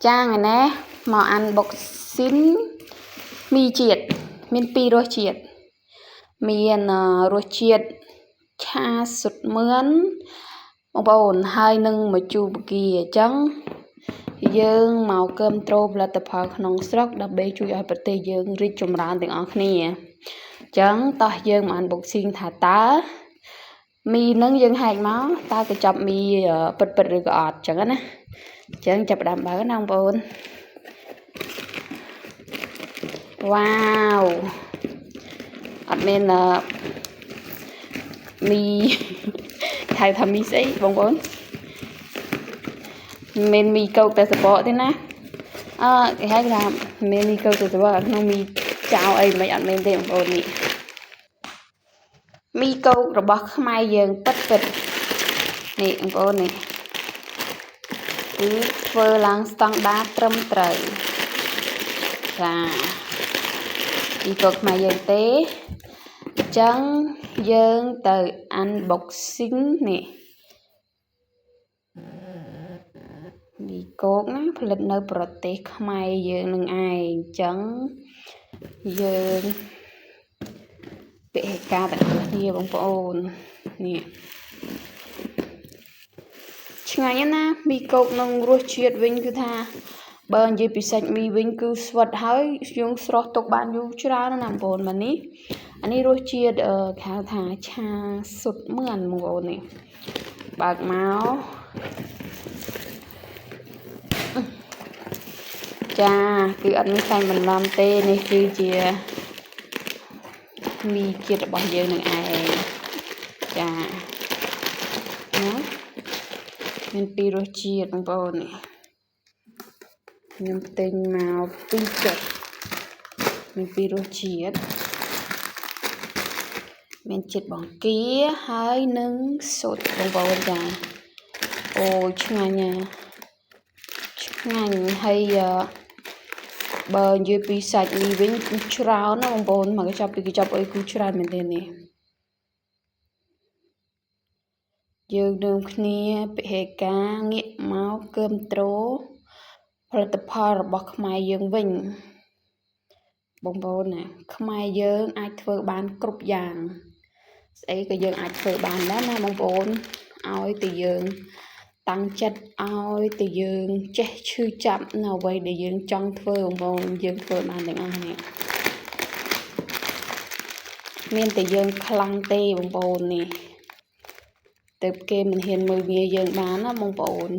ចាថ្ងៃនេះមក unboxing មីជាតិមានពីររសជាតិមានរសជាតិឆាស៊ុតមឿនបងប្អូនហើយនឹងម្ជូរបង្គាអញ្ចឹងយើងមកគាំទ្រផលិតផលក្នុងស្រុកដើម្បីជួយឲ្យប្រទេសយើងរីកចម្រើនទាំងអស់គ្នាអញ្ចឹងតោះយើងមក unboxing ថាតើមីនឹងយើងហែកមកតើកញ្ចប់មីពិតពិតឬក៏អត់អញ្ចឹងណាអញ្ចឹងចាប់ផ្ដើមបើកណាបងប្អូនវ៉ាវអត់មានមីហៅថាមីស្អីបងប្អូនមិនមីកោកតែសបកទេណាអឺគេហៅថាមានមីកោកតែសបកក្នុងមីចៅអីមិនអត់មានទេបងប្អូននេះមីកោករបស់ខ្មែរយើងពិតពិតនេះបងប្អូននេះគឺធ្វើឡើងស្តង់ដារត្រឹមត្រូវចាមីកោកខ្មែរយើងទេអញ្ចឹងយើងទៅ unboxing នេះមីកោកណាផលិតនៅប្រទេសខ្មែរយើងនឹងឯងអញ្ចឹងយើងពហិការទាំងអស់គ្នាបងប្អូននេះឆ្ងាញ់ណាមីកោកនឹងរសជាតិវិញគឺថាបើនិយាយពីសាច់មីវិញគឺស្វិតហើយយើងស្រស់ទុកបានយូរច្រើនណាស់បងប្អូនបាទនេះអានេះរសជាតិគេហៅថាឆាស៊ុតមឿនបងប្អូននេះបើកមកចាគឺអត់មានខ្សែបន្លំទេនេះគឺជាមីជាតិរបស់យើងនឹងឯងចាណាមានពីររសជាតិបងប្អូននេះខ្ញុំទិញមកពីរចុចមានពីររសជាតិមានជាតិបង្គាហើយនឹងស៊ុតបងប្អូនចាអូឆ្ងាញ់ណាឆ្ងាញ់ហើយបើនិយាយពីសាច់មីវិញគឺច្រើនណាបងប្អូនមកកញ្ចប់ពីកញ្ចប់អីគឺច្រើនមែនទេនេះយើងនឹងគ្នាពហិការងាកមកគាំទ្រផលិតផលរបស់ខ្មែរយើងវិញបងប្អូនណាខ្មែរយើងអាចធ្វើបានគ្រប់យ៉ាងស្អីក៏យើងអាចធ្វើបានដែរណាបងប្អូនឲ្យតែយើងតាំងចិត្តឲ្យតែយើងចេះឈឺចាប់នៅអ្វីដែលយើងចង់ធ្វើបងប្អូនយើងធ្វើបានទាំងអស់នេះមានតែយើងខ្លាំងទេបងប្អូននេះទើបគេមិនហ៊ានមើលងាយយើងបានណាបងប្អូន